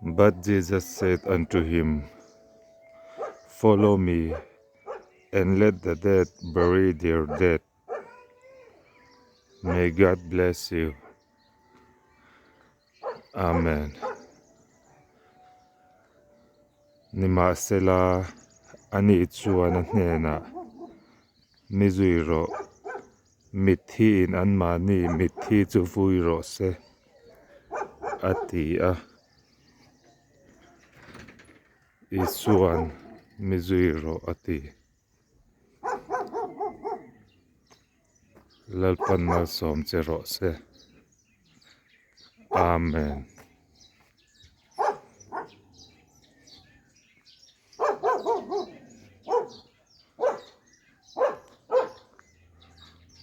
But Jesus said unto him, Follow me, and let the dead bury their dead. May God bless you. Amen. Nimahsela, ani chuan a hnenah, Mi zui rawh, mitthi in anmahni mitthi chu vui rawh se, a ti a. Isua'n mi zui rawh a ti. Lalpan malsawm che rawh se. Amen.